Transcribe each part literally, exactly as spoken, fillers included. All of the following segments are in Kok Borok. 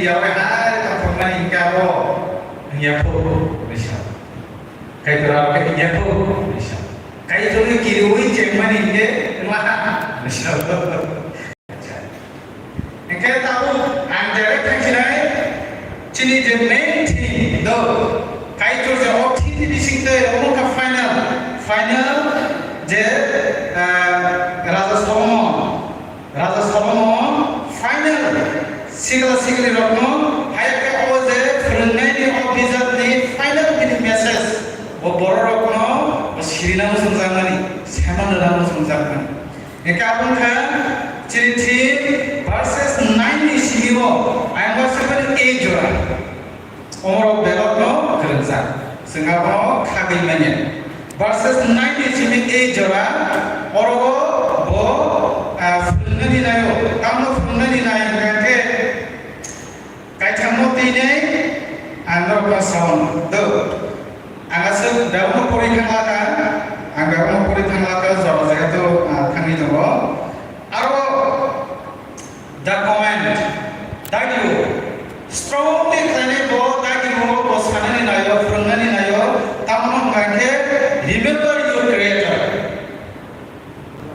Yahweh hai tongthokmani hingke abo wngya pho, hinwi sa. Kaitor abo khe wngya pho, hinwi sa. Kaitorno kiriui chengmani hingke wngla ha, hinwi sa. Hingke tabuk ang direct thangsinai, chini je main theme do, Kaitor je o theme ni bisingtwi omo kha final, final je, ah, Raja Solomon. Raja Salomo final sikla sikli rokno hai khe o je phwrwngnaini o bijapni final bini message bo borok rokno bo sirina muchungjakmani, saimanrwna muchungjakmani. Hingke abo wngkha chini theme verses nine ni simi o ayang verse eight jora. Omorok belokno kwrwngjak, chwng abono khagwi manya. Verses nine ni simi eight jora, orogo bo, ah, phwrwngnani naio, tamno phwrwngnani nai hwnkha khe, kaithamno twi nei ang norokno saui do. Ang aswk bebakno pori thangla kha, ang bebakno pori thangla kha, jora jaga to, ah, thangwi tongo. Aro The comment, dagio, strongly khlainai bo dagio, bo sanani naio, phwrwngnani naio, tamoni hwnkha khe, remember your creator.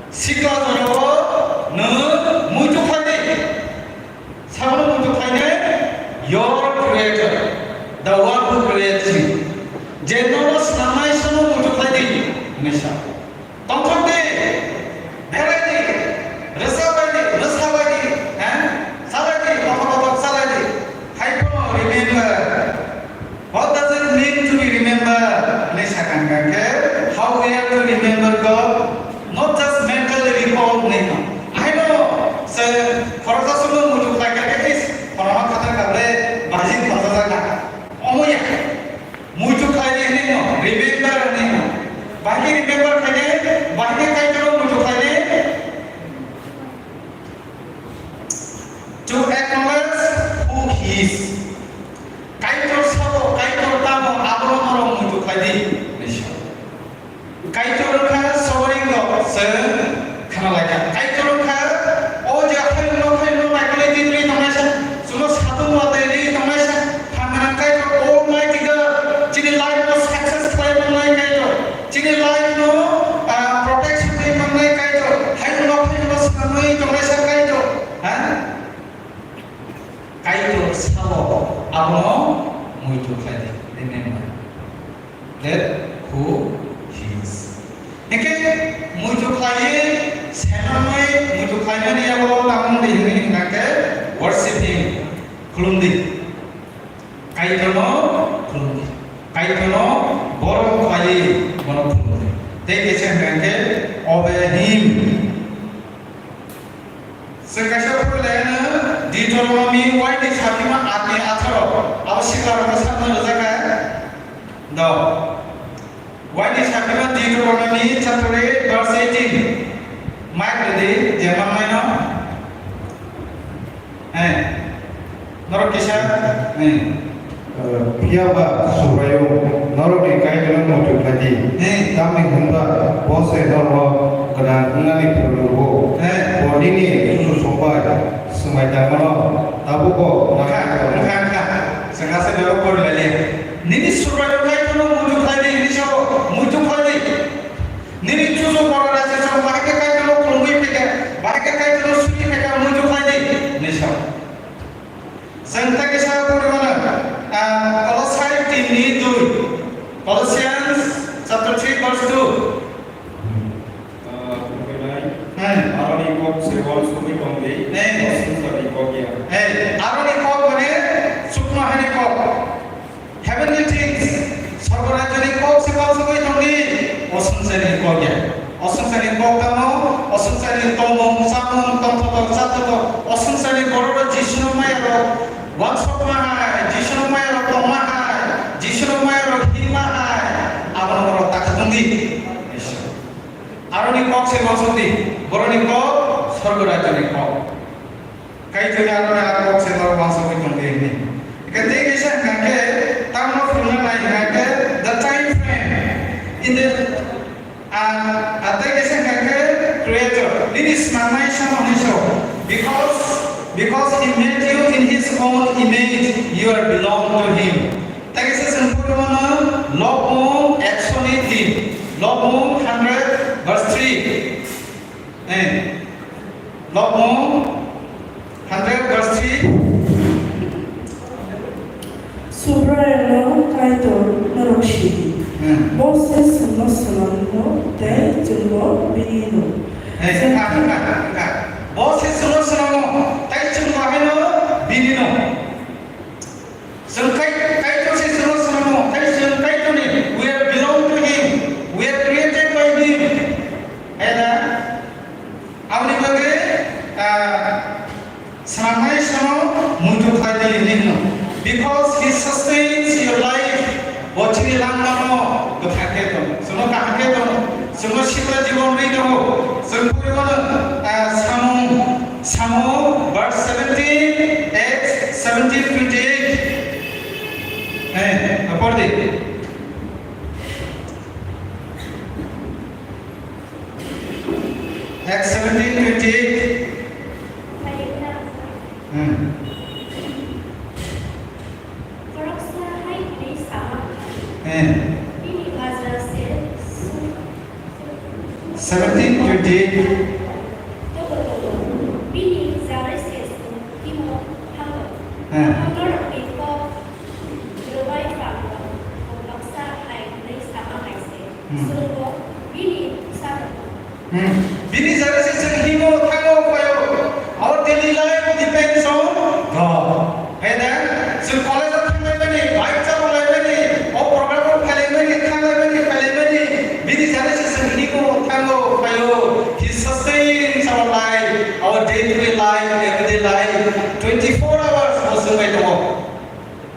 Sikla jorao nwng muitu khlai di. Sabono muitu khlainai, your creator, the one who creates you. Je nono swnamnai sano muitu khlai di, hinwi sa. Tongthok di, berai di, rwchap bai di, rwsa bai di, ha? Salai di, kothok kothok salai di. Hai phano remember. What does it mean to be remember? Hwnwi sakha hwnkha khe, how we are to remember God? Not just mentally recall hwnwi no. Ahaino se khoroksa sumo muitu khlai kha khe, is, khorokma khatar kha ble, bajin khoroksa jakha. Omo ya. Muitu khlainai hwnwi no, remember hwnwi no. Bahai khe remember khlainai, bahai khe Kaitorno muitu khlainai. To acknowledge who he is. Kaitor sabo, Kaitor tamo, abono norok muitu khlai di. Kaitor wngkha sovereign God, chwng khna lai kha. Kaitor wngkha o je hayungno, hayungno naikolwi twi twi tongnaisa, chwngno satung watwi rwi tongnaisa, phan gwnang Kaitor, Almighty God, chini life no success khlai mangnai Kaitor, chini life no, ah, protection rwi mangnai Kaitor, hayungno, hayungno swkangwi tongnaisa Kaitor, ha? Kaitor sabo abono muitu khlai di, remember. That who he is. Hingke muitu khlaiwi, senamwi muitu khlaimani abo tamo de hwnwi hwnkha khe worship him, khulum di. Kaitorno khulum di. Kaitorno borom khlaiwi bono khulum di. Tei kaisa hwnkha khe obey him. Chwng kaisa phuru laiyano Deuteronomy waini saphima atni atharo. Abo siklarokno sakno rwjakha. Do. Waini saphima Deuteronomy chapter eight verse eighteen. Mic rwdi, je mannaino. Eh. Norok kisa, eh. Eh, phiya ba Subraiyung, norokni Kaitorno muitu khlai di. Eh. Tamni hwn ba bo se norokno gwnang wngnani phwrwngbo. Eh. Bo nini chuchu songbai swmai tangmano tabukbo. Wngkha, wngkha, wngkha. Chwng ha se bebak pori lai le. Nini Subraiyung Kaitorno muitu khlai di, hinwi sao, muitu khlai di. Nini chuchu borok raisa chwng bahai khe Kaitorno khulumwi phaikha, bahai khe Kaitorno suri phaikha, muitu khlai di, hinwi sao. Chwng tei kisa pori mano, ah, Kolosai tin ni dui. Colossians chapter three verse two. Ah, pori nai. Hmm. Aroni kok se uansugwi tong di, Hmm. o swngcharni kok ya. Hey, aroni kok mane sukma hani kok. Heavenly things, sorgo rajyoni kok se uansugwi tong di, o swngcharni kok ya. O swngcharni kok tamo, o swngcharni tongmung, chamung, tongthotok, chathotok, o swngcharni borok rok Jisuno maya rok, uansukma hai, Jisuno maya rok tongma hai, Jisuno maya rok hinma hai, abono borok ta kha tong di. Aroni kok se uansuk di, boroni kok, sorgo rajyoni kok. Kaitorni aro ni a kok se norok uansugwi tong di hwnwi. Hingkhe tei kaisa hwnkha khe, tamno phwrwngna nai hwnkha khe, the time frame. In the, ah, ah, tei kaisa hwnkha khe, creator. Nini swnamnai samo hinwi sao. Because, because he made you in his own image, you are belong to him. Tei kaisa chwng pori mano, Lobmung ekso ni tin, Lobmung hundred verse three. Eh, Lobmung hundred verse three. Subraiyungno Kaitor norok sidi. Hmm. Bo se chwngno swnamno tei chwngbo bini no. Eh, wngkha, wngkha, wngkha. Bo se chwngno swnamo tei chwngbo haino bini no. Chwng Kai-, Kaitor se chwngno swnamo tei chwng Kaitorni. We are belong to him. We are created by him. Hai na? Aboni bagwi, ah, swnamnai sano muitu khlai di hinwi hino. Because he sustains your life. Bo chini langmano kwthang khe tongo. Chwngno kaham khe tongo. Chwngno sikla jibon rwi tongo. Chwng poriwano, ah, samung, samung verse seventeen, Acts seventeen twenty-eight. Eh, apor di. Acts seventeen twenty-eight. Hmm. Khoroksa hai hwnwi sama kha, Hmm. Bini bajra se su-, Seventeen twenty-eight. Tobo tobo, bini jarwi se su himo thango. Hmm. Norokni kok rwbai phango, bo baksa hai hwnwi sama hai se. Hmm. Chwngbo bini bwsano Hmm. Bini jora se chwng himo thango phaio. Our daily life depends on God. Hai da? Chwng college o thanglaimani, bike chalokhlaimani, o program o phailaimani, thanglaimani, phailaimani, bini jora se chwng himo thango phaio. He sustains our life, our day-to-day life, everyday life, twenty-four hours bo chwng bai tongo.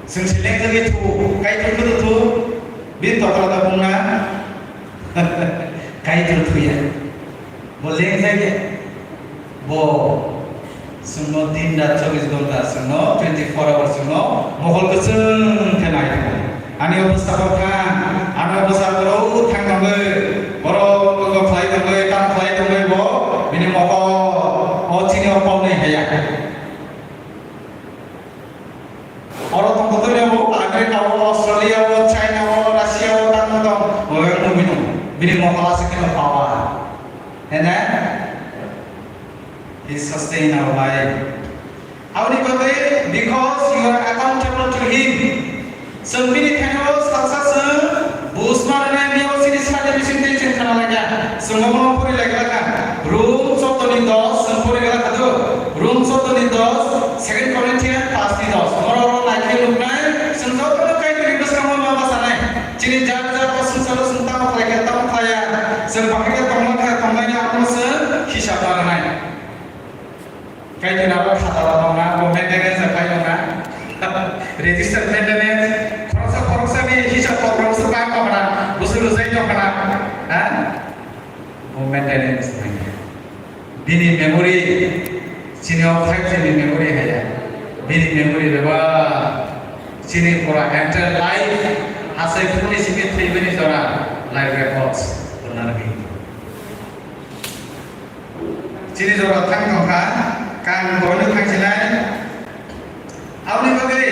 Chwng se lengjagwi thu, Kaitor khe thu, bini tokla da bungna. Kaitor thuya. Bo lengjagwi. Bo chwngno din rat chobbish ghonta chwngno twenty-four hours chwngno mokol kwchwng khe nai tongo. Ani obostha kok thang, ani obostha borok thang tongwi, borok kok khlai tongwi, tam khlai tongwi bo bini mokol o chini o koknwi haya. Oro tong kotor ya bo, America o, Australia o, China o, Russia o, tamo tong, o yang nungwi nung. Bini mokol aswk kheno power. Hene? He sustain our life. Aboni bagwi, because you are accountable to him. Chwng bini thani o salsa chwng Busma rwnai miyao chini sade bising tei chwng khna laikha. Chwng omono pori laikha kha. Rom chotto ni dos chwng pori laikha do. Rom chotto ni dos, Second Corinthians paanch ni dos. Norok oro naikhe nuknai, chwng jotono Kaitorni bwskango ma bachanai. Chini jar jar o swngcharo chwng tamo khlaikha, tamo khlaiya. Chwng bahai khe tongma khe tongmani abono chwng hisab ma rwnai. Kaitor abo khata rok na, bo maintenance khlai rok na. Register maintenance, khoroksa khoroksa ni hisab kokrok se pa kok na, busu rwjai kok na. Ha? Bo maintenance nang ya. Bini memory, chini o five G B memory haya. Bini memory beba, chini pura entire life, asai phunukni simi thwibani jora, life records, rwna rwgwi. Chini jora thang tongkha, kang boino thang sinai. Aboni bagwi,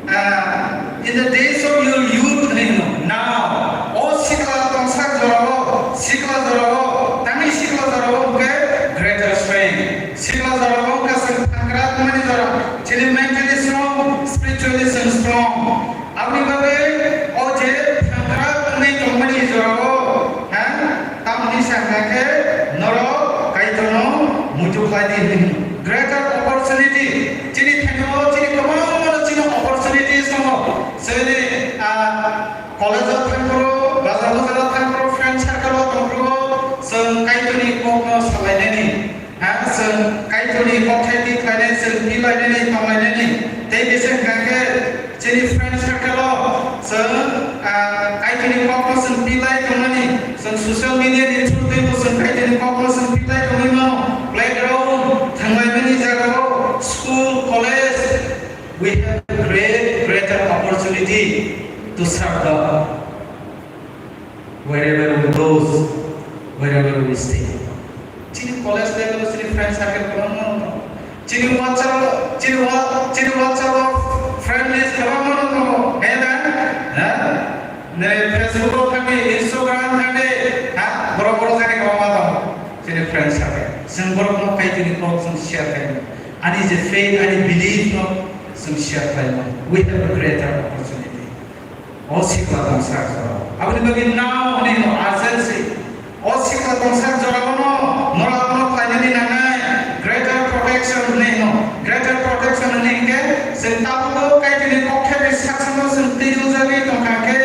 ah, in the days of your youth, hinwi hino. Now, o sikla tongsak jorao, sikla jorao, tangwi sikla jorao hwnkhe greater strength. Sikla jorao hwnkhe chwng thangra tongmani jora. Chini mentally strong, spiritually chwng strong. Aboni bagwi o je thangra wngwi tongmani jorao, ha, tamoni sakha khe norok Kaitorno muitu khlai di hwnwi. Greater opportunity, chini thani o chini kwbangma chini opportunities tongo. Chini, ah, college o thangphuru, bazar bazar o thangphuru, friend circle o tongphuru, chwng Kaitorni kokno salainani. Ha, chwng Kaitorni kokthai twi khlainai, chwng twi lainani, tong lainani. Tei bisi hwnkha khe chini friend circle o chwng, ah, Kaitorni kokno chwng twi lai tongnani. Chwng social media ni through twi bo chwng Kaitorni kokno chwng twi lai tongwi mano. Playground, thanglaimani jagao, school, college, we have great, greater opportunity to serve God. Wherever we go, wherever we stay. Chini college level o chini friend circle kwbangma wng tongo. Chini WhatsApp, chini Wha-, chini WhatsApp o friend list kwbangma no tongo. He na? Ha? Ne Facebook o thangdi, Instagram thangdi, ha? Borok borok jani kwbangma tongo. Chini friend circle. Chwng borok no Kaitorni kok chwng share khaimano. Ani je faith, ani belief no chwng share khaimano. We have a greater opportunity. O sikla tongsak jora. Aboni bagwi now hwnwi no urgency. O sikla tongsak jorao no norok no khlainani nangnai greater protection hwnwi no. Greater protection hwnwi hinkhe chwng tabukbo Kaitorni kokthaini saksango chwng twijlujagwi tongkha khe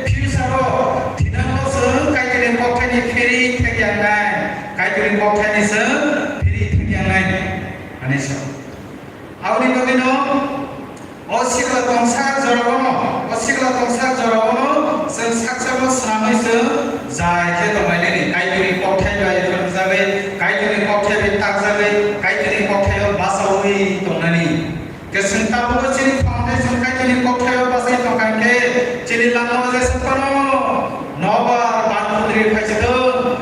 future o thinango chwng Kaitorni kokthaini phiri thekyangnai. Kaitorni kokthaini chwng phiri thekyangnai. Ani sa. Aboni bagwi no o sikla tongsa jorao, o sikla tongsa jorao chwng saksa no swnamwi chwng jai khe tonglainani. Kaitorni kokthai bai phrwngjagwi, Kaitorni kokthai bai takjagwi, Kaitorni kokthaio bachaui tongnani. Khe chwng tabukbo chini foundation Kaitorni kokthai o bachai tongkha khe chini langmao jesa phano nobar banpudri phaisado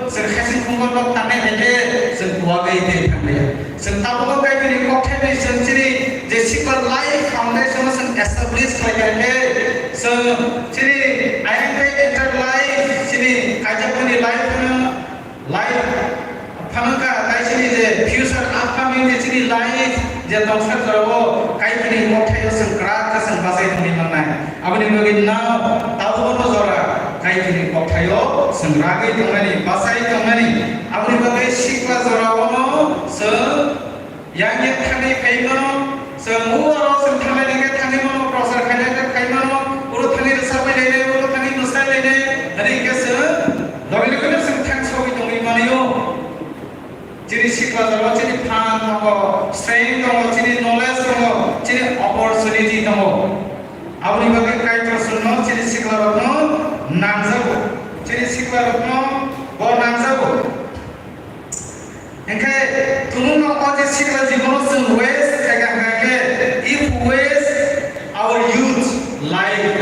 chwng khasing khungo nok tangnai hai khe chwng kuwagwi tei thangliya. Chwng tabukbo Kaitorni kokthai bai chwng chini je sikla life foundation no chwng establish khlai kha khe chwng chini ayang tei enter life chini kaijakmani life no life phanangkha, tai chini je future upcoming je chini life je tongsa jorao Kaitorni kokthai o chwng kwrak khe chwng bachai tongwi mangnai. Aboni bagwi now tabukbo jora Kaitorni kokthaio chwng ragwi tongnani, bachai tongnani. Aboni bagwi sikla jorao no chwng yang yang thangwi phai mano, chwng o aro chwng thanglai nangkhe thangwi mano, prochar khainai khe khai mano, uro thangwi rwchapwi lainai, uro thangwi mwsai lainai, hwnwi khe chwng logi logi no chwng thang sogwi tongwi manio. Chini sikla jorao chini phan tongo, strength tongo, chini knowledge tongo, chini opportunity tongo. Aboni bagwi Kaitor chwngno chini siklarokno nangjago. Chini siklarokno bo nangjago. Hinkhe tumungno o je sikla jibono chwng waste khaikha, hinkhe if we waste our youth life,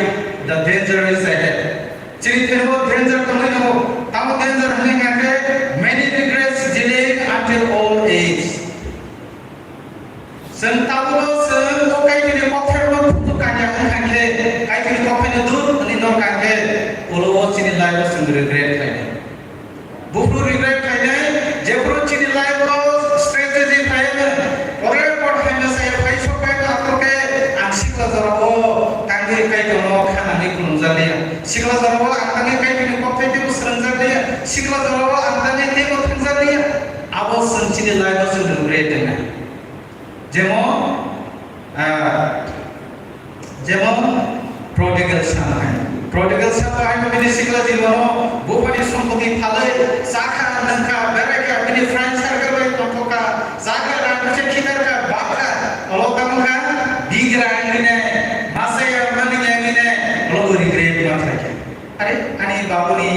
the danger is ahead. Chini thwimo danger tongwi tongo. Tamo danger hwnwi hwnkha khe many regrets delayed until old age. Chwng tabukno chwng o Kaitorni kokthaino phunuk kanya wng kha khe, Kaitorni kokthaino dur hwnwi nor kha khe, ulo o chini life-o chwng regret khainai. Buphuru regret khainai, jephuru chini life-o strategy khainai, pore por khaina saya phai sok bai na to khe ang sikla jorao tangwi Kaitorno khanani khulumjak liya. Sikla jorao ang tangwi Kaitorni kokthai teibo swrwngjak liya. Sikla jorao ang tangwi teibo thangjakliya. Abo chwng chini life-o chwng regret wngnai. Jemon, ah, jemon prodigal son hai. Prodigal son hai bini sikla jibon-o buphani sompoti phalwi chakha, nwngkha, beraikha, bini friend circle bai tongthokha, chakha, rang kisa khitarkha, bakha, olo tamo kha, bigra wngkhe ne, masaya manwi wngkhe ne, olo bo regret ma khlaikha. Are, ani babuni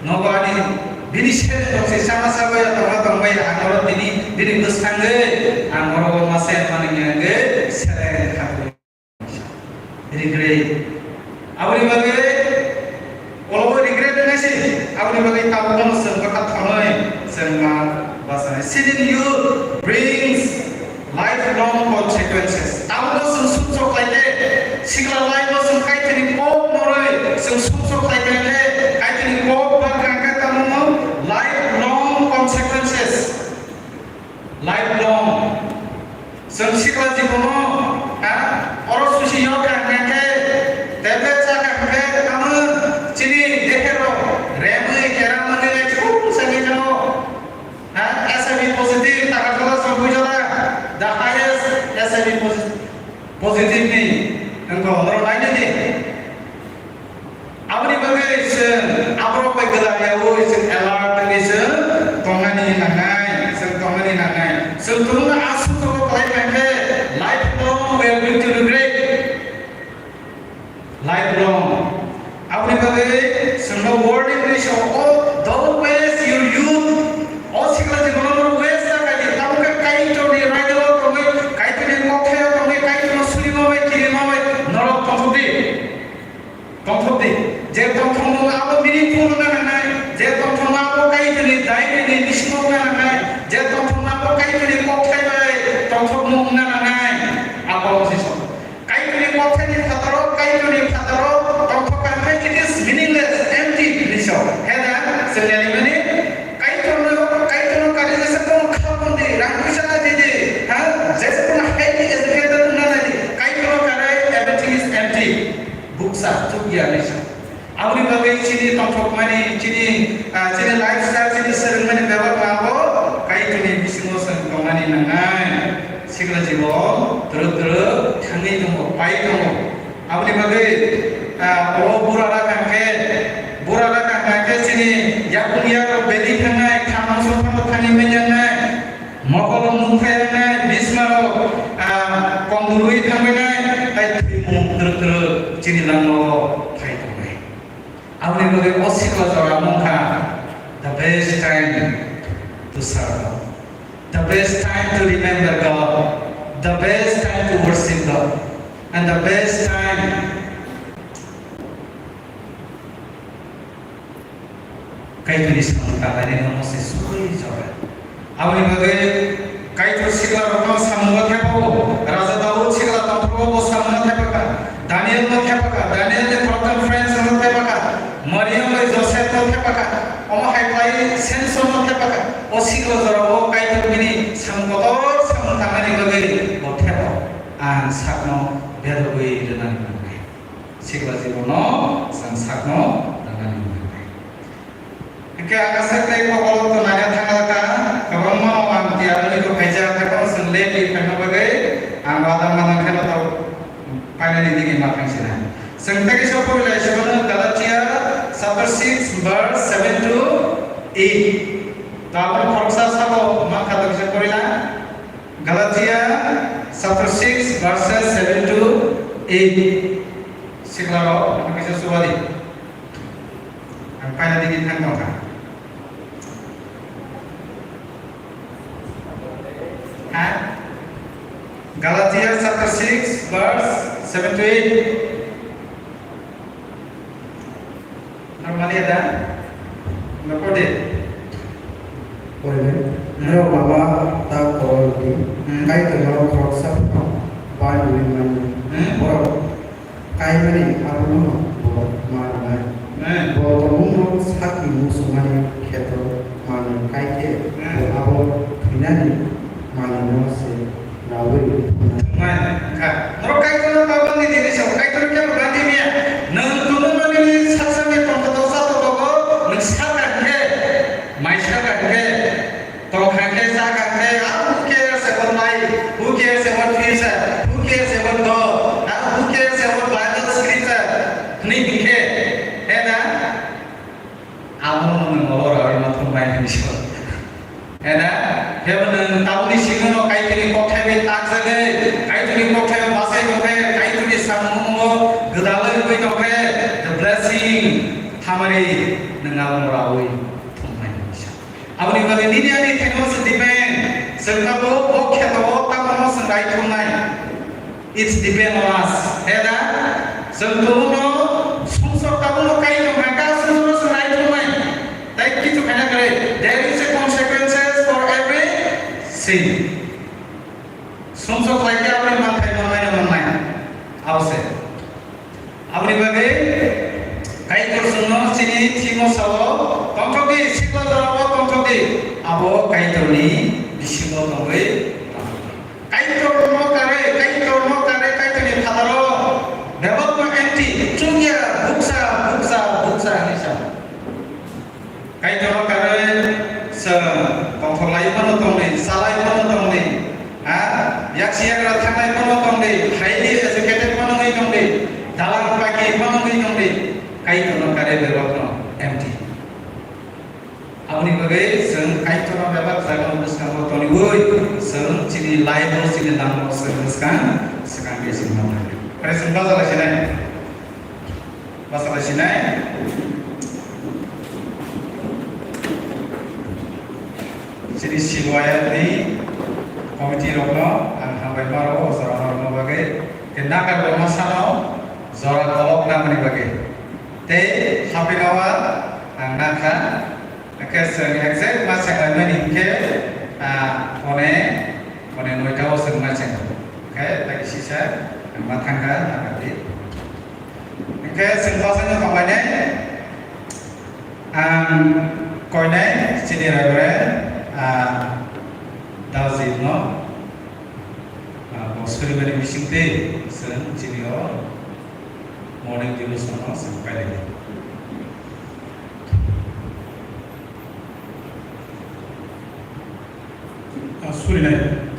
nogo ani bini sere tongsi sama sabai tongma tongbai ang oro tini bini bwskango ang oro masa yang mani nge sere khabu. Regret. Aboni bagwi olo regret nasi. Aboni bagwi tabuk no sengkota thonoi sengma basai. Sinning youth brings lifelong consequences. Tabukno chwng sumsok khlai khe, sikla life-o chwng Kaitorni kok norwi chwng sumsok khlai khe, Kaitorni kok ba kha khe tamo lifelong consequences. Lifelong. Chwng sikla jibono, ha, oro susi yok kha khe, tablet cha kha khe, tamo chini dehe rok, remwi keramani lai chum sani jano. Ha, S I V positive, Takarjala, Sombujala, the highest S I V posi-, positive ni, wngkha, norok nainani. Aboni bagwi chwng aborok bai gwdal yaui chwng alert wngwi chwng tongnani nangnai, chwng tongnani nangnai. Chwng tumungno aswk tongo khlai kha khe, lifelong we are going to regret. Lifelong. Aboni bagwi chwngno warning ri sao, "Oh, don't waste your youth." O sikla jibono norok waste ta khaidi, tabuk khe Kaitorni raida o tongwi, Kaitorni mokhe o tongwi, Kaitorno surima bai, kirima bai norok tongthokdi. Tongthokdi. Je tongthokmung abo meaningful wngna nangnai, je tongthokmung abo Kaitorni daini ni bisingo wngna nangnai, je tongthokmung abo Kaitorni kokthai bai Tongthokmung wngna nangnai, a kolom si sok. Kaitorni kokthaini phataro, Kaitorni phataro tongthok kha khe it is meaningless, empty hinwi sok. He da, chwngni ani mani, Kaitorno, Kaitorno kari jesa tong kha bondi, rang puisa di di, ha, jesa tong highly educated wngna nai di, Kaitorno kare everything is empty. Buksa, chukya hinwi sok. Aboni bagwi chini tongthokmani, chini, ah, chini lifestyle, chini swrwngmani bebak ma bo Kaitorni bisingo chwng tongmani nangnai. Sikla jibon twrwk twrwk thangwi tongo, pai tongo. Aboni bagwi, ah, oro bura rakha khe, bura rakha khe chini yakung yak bedi thangnai, khamang songkhorbo thangwi manjaknai, mokolo mungthai wngnai, bismarok, ah, kongdurwi thangwi nai, tai thwimung twrwk twrwk chini langmao phai tongnai. Aboni bagwi o sikla jora wngkha the best time to serve God, the best time to remember God, the best time to worship God, and the best time Kaitorni samung tangnani no mose sugwi jora. Aboni bagwi Kaitor siklarokno samungo thepago. Raja Daud sikla tongphuru bo samungo thepakha. Danielno thepakha. Danielni proton friendsno thepakha. Mariam bai Josepno thepakha. Omo hai khlai Samsonno thepakha. O sikla jorao Kaitor bini samung kotor samung tangnani bagwi bo thepago. Ang sakno berogwi rwnani nangnai. Sikla jibono chwng sakno rwnani nangnai. Hingke ang aswk tei kokolo to naina thangla ka, kwbangma no ang tiyar wngwi to phaijak, haikhe chwng late ri phaima bagwi ang wadang wadang kheno to painani digi ma thangsinai. Chwng tei kisa pori lai sibano Galatia chapter six verse seven to eight. To aboni khoroksa sabo mankha to kisa pori lai. Galatia chapter six verses seven to eight. Sikla rok, ang kisa subadi. Ang paina digi thang tongkha. Ha? Galatia chapter six verse seven to eight. Normal ya da? Nokode. Porinai. Hmm. Norok baba ta korol di. Hmm. Kaitor norok khoroksa phano ba nini mani. Hmm. Borok kaimani abono bo ma rwnai. Hmm. Bo tongmungno sakni muchungmani kheto manwi kaikhe, hmm, bo abo thwinani manwino se raui phunai. Thwngmani wngkha. Norok Kaitorno ma bangni tini sao, Kaitorno khe bangni miya. Nwng tumungno nini saksa ni tongthoto sa tongthogo, nwng sakha hwnkhe, mai sakha hwnkhe, tongkha hwnkhe, chakha hwnkhe, ah, who cares about life? Who cares about future? Who cares about God? Ah, who cares about Bible scripture? Hwnwi hwnkhe, he na? Abono nwng olo raui ma thumbai hwnwi sio. Ena, hebo nwng tabukni simi no Kaitorni kokthai bai takjagwi, Kaitorni kokthai bai bachai tongkhe, Kaitorni samungno gwdalwi wngwi tongkhe, the blessing, hamari nwng abono raui thumbai hwnwi sio. Aboni bagwi nini ani thengno se depend, chwng tabuk bo kheto-o tamo no chwng rai thumnai. It's depend on us. He da? Chwng tumungno sumsok tabukno kai tongkha, ka sumsokno chwng rai tongmai. Tai kichu khaina kwrwi. There is a consequences for every sin. Sumsok lai khe aboni manthai manmai no manmai. Abo se. Aboni bagwi Kaitor chwngno chini thimo sao, tongthokdi, sikla jorao tongthokdi. Abo Kaitorni bisingo tongwi tongthokdi. Kaitorno kare, Kaitorno kare, Kaitorni phataro bebakno empty, chukya, buksa, buksa, buksa hinwi sa. Kaitorno kare chwng tongthok lai phano tongdi, chalai phano tongdi, ha? Yaksi yagra thangnai phano tongdi, highly educated phano wngwi tongdi, dalang paki phano wngwi tongdi, Kaitorno kare bebakno empty. Aboni bagwi chwng Kaitorno bebak jagao bwskango toniwi chwng chini life-o chini langmao chwng bwskang swkang khe chini ma thangdi. Kare chwng bajala sinai. Bajala sinai. Chini C Y R ni committee rokno ang hambai ma rwo, o jora ma rwna bagwi. Khe nakarbo ma sano jora kolok nangmani bagwi. Tei hapinao ang nangkha. Hwnkhe chwng exact ma chenglaimani hinkhe, ah, phone, phone noita o chwng Khe, tei sisa, ma thangkha, nangkha di. Khe, chwng bwsano tonglainai, ang koinai, chini raibre, ah, Dajino, ah, bo surimani bisingtwi, chwng chini o morning devotion no chwng pailai. Ah, surinai.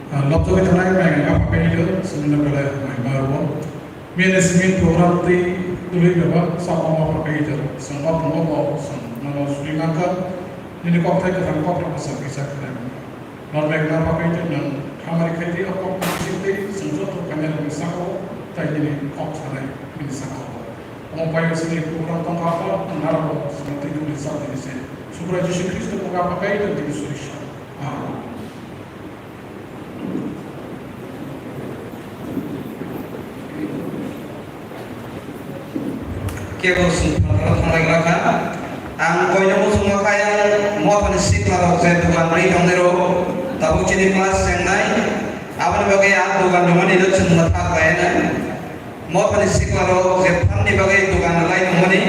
Ah, lobjagwi thanai, mai wngkha, phaikhe, chwngno belai hambai ma rwo. Management program twi twiwi bebak, sa omo phaikhe, chwng o tongo bo, chwng nono suri mankha. Nini kokthai kwthang, kokthai kwcham kisa khlai. Norway na bagwi tei nwng hamari khaitwi o kok bisingtwi chwng joto phainairokni sakao tei nini kok sanai bini sakao. Omo bai chini program tongkha, o narwkno chwngno twi tongni chal tini se. Subrai Jisu Khristo mungwi phakai tong tini surisa. Amen. Kebo chwng phataro thanglaigra kha. Ang koino muchungma kha yang mothani siklarok je dugan rwi tongnairok tabuk chini class chengnai. Aboni bagwi ang dugan rwmani no chwng mwthak bai nai. Mothani siklarok je phanni bagwi dugan rwlai tongmani,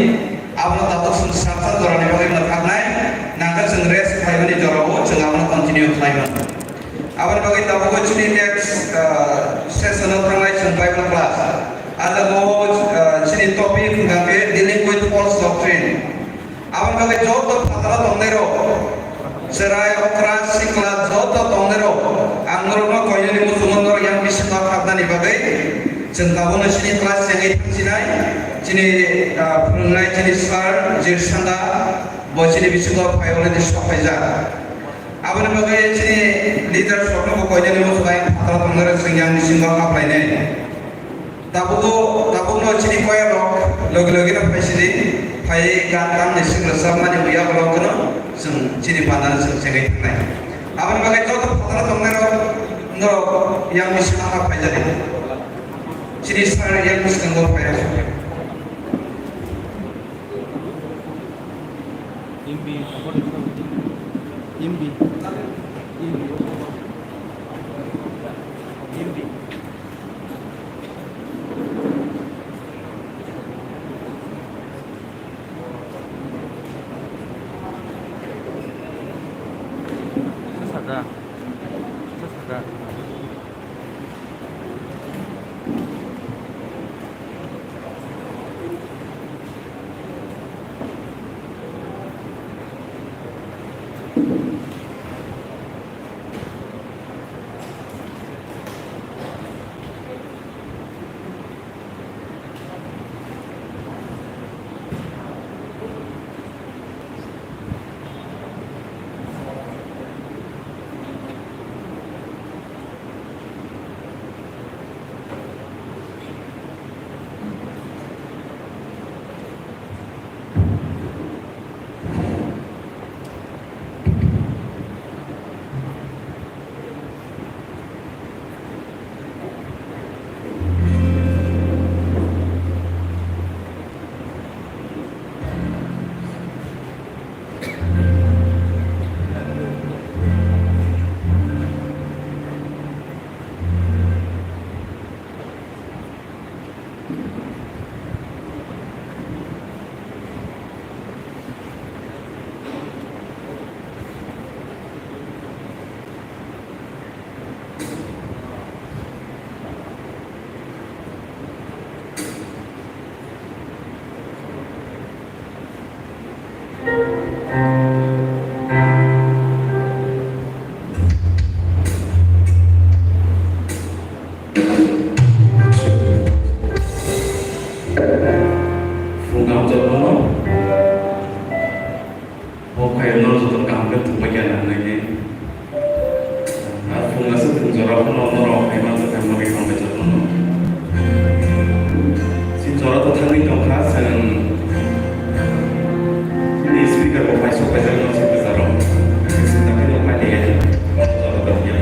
abono tabuk chwng sal sal jorani bagwi mwthaknai. Nangkhe chwng rest khlaimani jorao chwng abono continue khlai mano. Aboni bagwi tabuk chini next, ah, session o thanglai chwng Bible class. Ajabo, ah, chini topic hwnkha khe dealing with false doctrine. Aboni bagwi joto phataro tongnairok, chwrai, okra, sikla joto tongnairok, ang norokno koinani muchungo norok yang bisingo hapnani bagwi chwng tabukno chini class chengwi thangsinai, chini, ah, phwrwngnai chini sir Jirsanda, bo chini bisingo phai already sok phaijak. Aboni bagwi chini leaders rokno bo koinani muchungo ayang phataro tongnai rok chwng yang bisingo haplainai. Tabukbo, tabukno chini choir rok logi logi no phai sidi, phai gan tang ni sing rwchapmani buya bolong kheno chwng chini bandano chwng chengwi thangnai. Aboni bagwi joto phataro tongnai rok norok yang bisingo haphai jani. Chini sir yang bisingo phai rok. Imbi, imbi, imbi, imbi. Saka, saka. Phung kaham jotono. Bo khairokno jotono kaham khe thumbai kha nang nai khe. A phung aswk phung jora phano norok hai manjak kha, hambai jotono. Si jora to thangwi tongkha, chwng chini speaker bo paisok paijak no si kwcharo. Sita khe no pailaiya, jora to ya.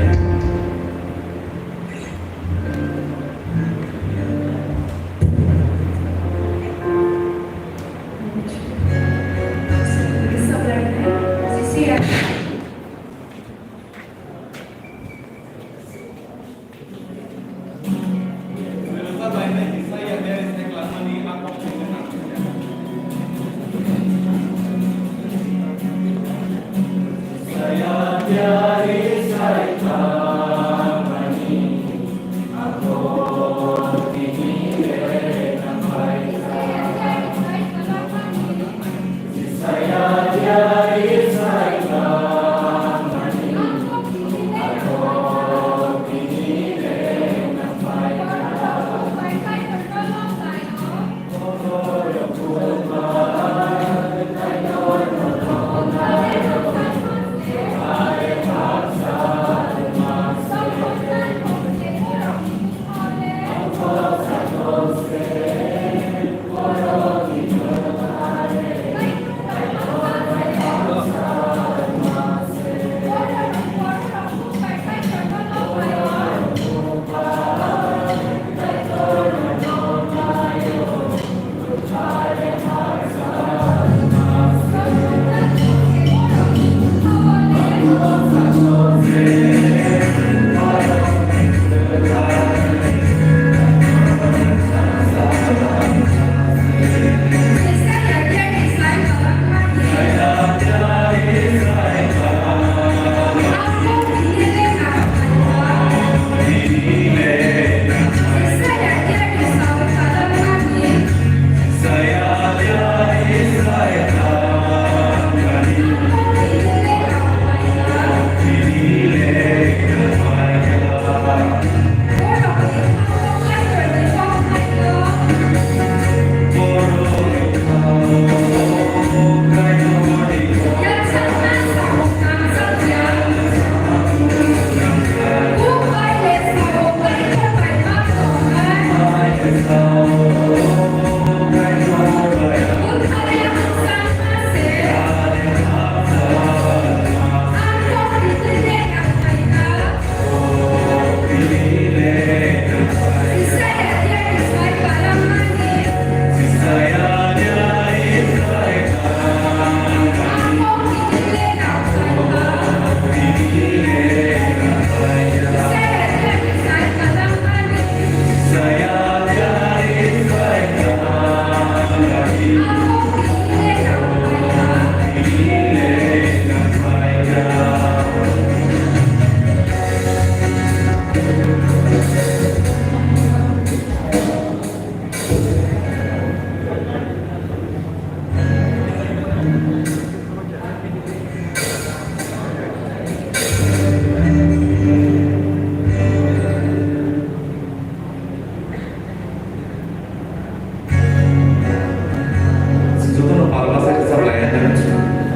Jotono palma se rwchap lai,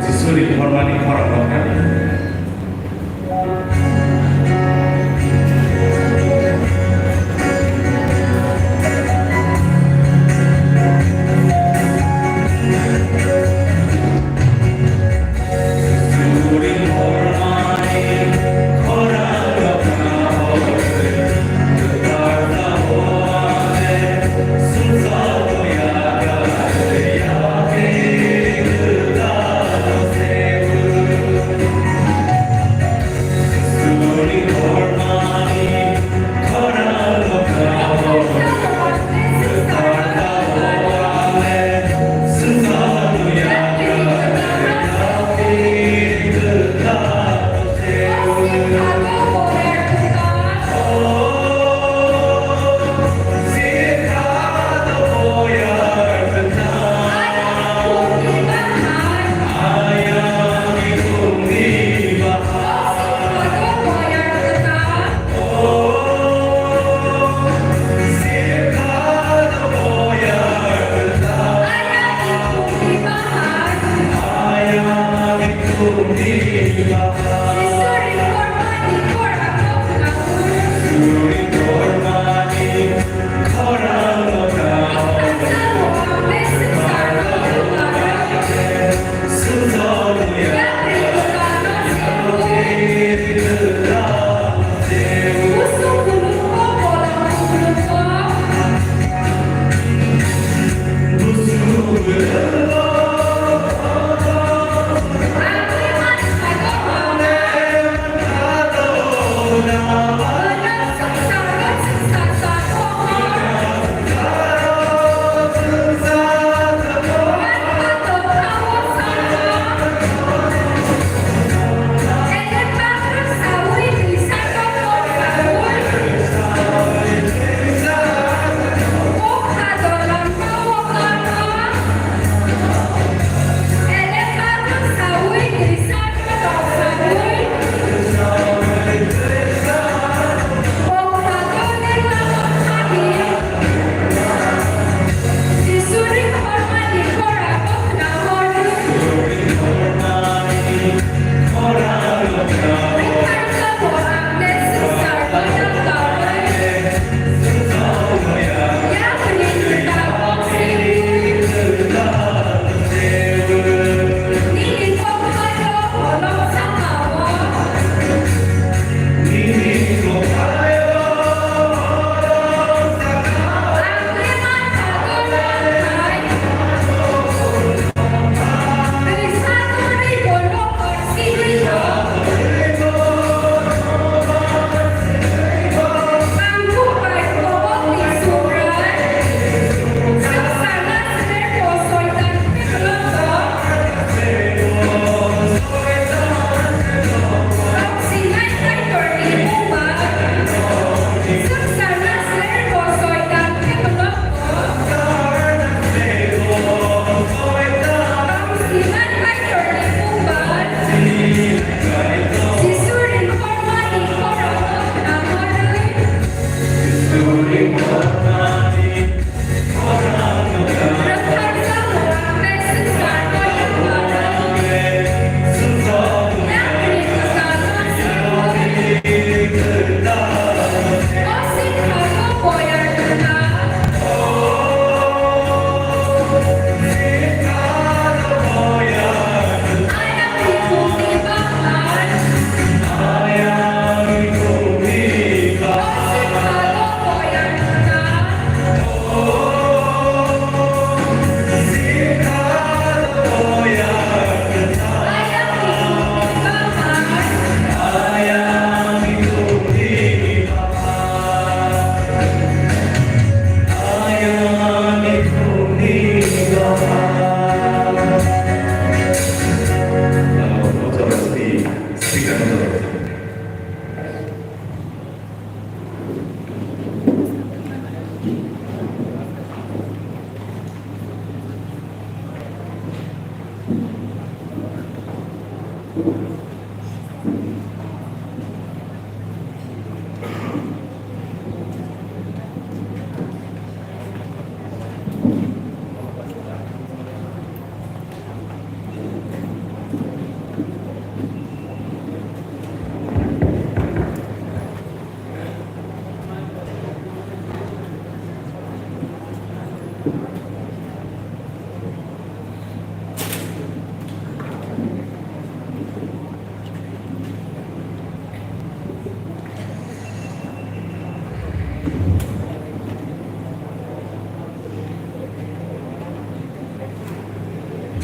Jisuni Bormani khorang rok.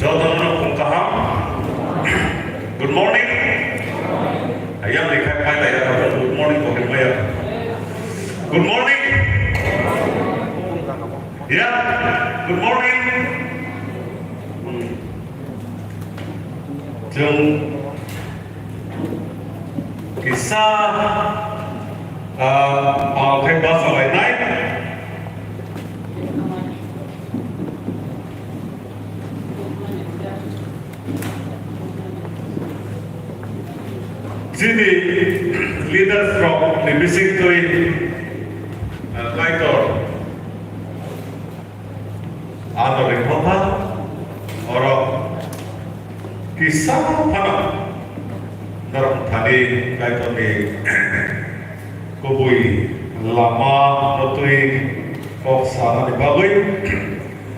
Jotono phung kaham. Good morning. Ayang lekha pai lai ya, good morning ko maya. Good morning. Ya, good morning. Hmm. Jung kisa, ah, pal khai basa lai nai. Chini leaders rok ni bising twi, ah, Kaitor ano ringkha oro kisa phano norok thani Kaitor ni kubui lama no twi kok sanani bagwi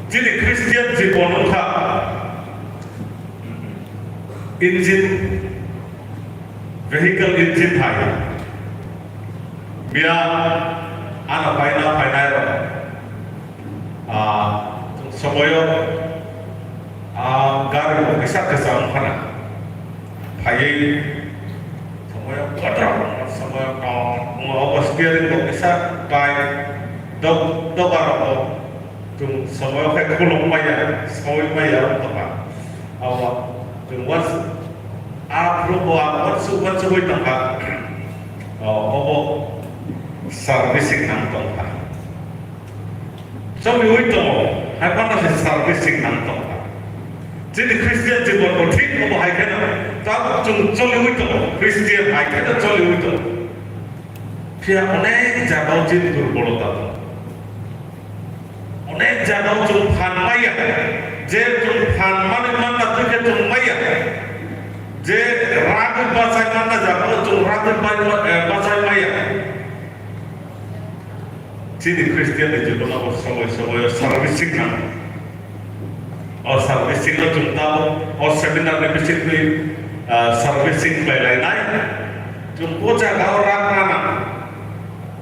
chini Christian jibon wngkha engine, vehicle engine hai. Bia ano paina painai rok. Ah, somoyo, ah, gari bo kisa kisa wngkhana. Phaiwi somoyo kotor, somoyo tong, omo obo steering bo kisa tight, dok, doga rok bo chwng somoyo khe khulum maya, sawi maya wng tongkha. Obo chwng uansuk, aphuru bo ang uansuk uansugwi tongkha. O, obo servicing nang tongkha. Choliwi tongo, hai phano se servicing nang tongkha. Chini Christian jibon bo thik omo hai kheno, tabuk chwng choliwi tongo, Christian hai kheno choliwi tongo. Phiya onek jagao chini durbolota tongo. Onek jagao chwng phan maya, je chwng phan mani manna twi khe chwng maya, je ragwi bachai manna jagao chwng ragwi bai-, eh, bachai maya. Chini Christian ni jibon o somoi somoi o servicing nango. O servicing no chwng tamo, o seminar ni bisingtwi, ah, servicing khlai lainai. Chwng o jaga o rang rana.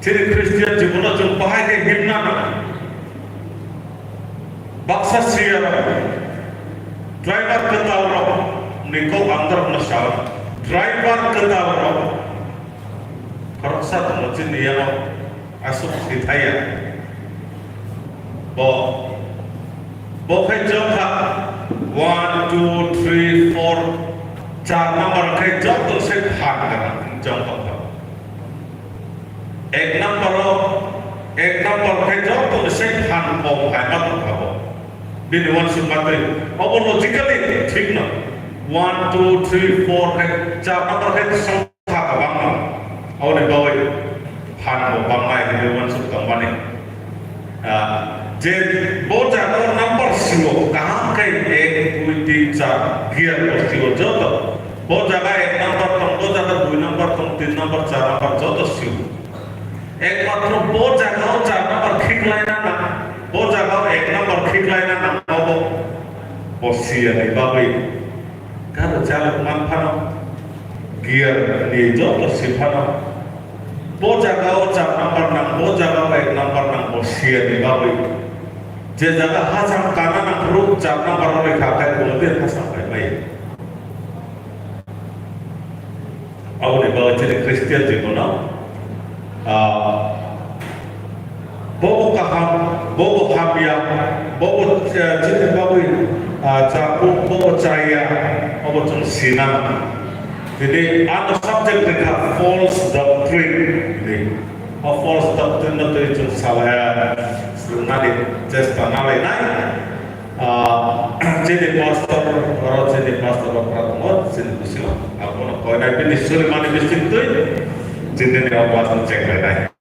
Chini Christian jibon o chwng bahai khe himna nango. Baksa siyarok, driver kwtal rok ni kok ang norok no sao. Driver kwtal rok khoroksa tongo chini yango. Aswk si thaya. Bo, bo khai jokha one, two, three, four, char number khai joto se phan kana jokha. Ek number o, ek number khai joto se phan kok khai ma tongkha bo. Bini uansuk ma twi. Obo logically thik no. One, two, three, four khai char number khai song. Kha kwbangma, aboni bagwi phan bo bangnai hinwi uansuk tongmani. Ah, je bo jaga o number sio, kaham khe ek, dui, tin, char, gear bo sio joto. Bo jaga ek number tong, bo jaga dui number tong, tin number, char number joto sio. Ekmatro bo jaga o char number khiklaina nang, bo jaga o ek number khiklaina nang, obo bo siya ni bagwi. Garo chalok man phano, gear ni joto si phano, bo jaga o char number nang, bo jaga o ek number nang, bo siya ni bagwi. Je jaga hacham kana nang phuru char number o lekha khai kuno din hacham khai mai. Aboni bagwi chini Christian jibono, ah, bobo kaham, bobo hamya, bobo, eh, chini bagwi, ah, chapuk, bobo chaya, obo chwng sinana. Jadi, ano subject ni kha false doctrine. Jadi, o false doctrine no twi chwng salaya, swrwngnani chesta nalainai. Ah, chini pastor, oro chini pastor rok phra tongo, chini bising, abono koinai bini suri mani bising twi, chini ni o pastor check lainai.